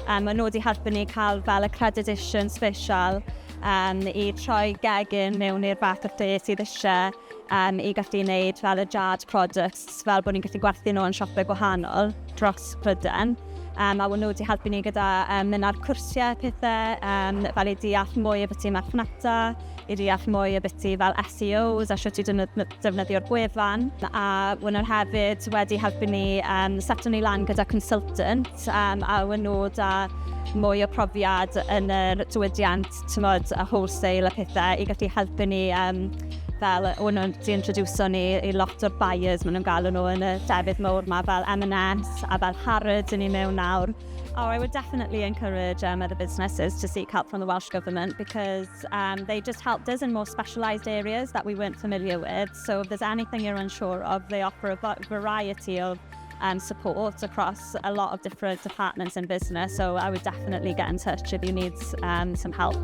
Maen nhw wedi helpu ni cael fel accreditation special i troi gegin mewn i'r fath o lle sydd eisiau i gallu gwneud fel y jarred products, fel bod ni'n gallu gwerthu nhw yn siopau gwahanol dros Prydain. A nhw wedi helpu ni gyda mynd ar cwrsiau pethau, fel i deall mwy o beth marchnata, i deall mwy o beth fel SEOs a sut i defnyddio'r gwefan. A nhw hefyd wedi helpu ni seto ni lan gyda consultant a nhw da mwy o profiad yn yr diwydiant, tymod, a wholesale a pethau i gallu helpu ni fel o'n nhw wedi introducio ni i lot o'r buyers maen nhw'n galw nhw yn y llefydd mawr ma fel M&S a fel Harrods yn i mewn nawr. Oh, I would definitely encourage other businesses to seek help from the Welsh Government because they just helped us in more specialised areas that we weren't familiar with. So if there's anything you're unsure of, they offer a variety of support across a lot of different departments in business. So I would definitely get in touch if you need some help.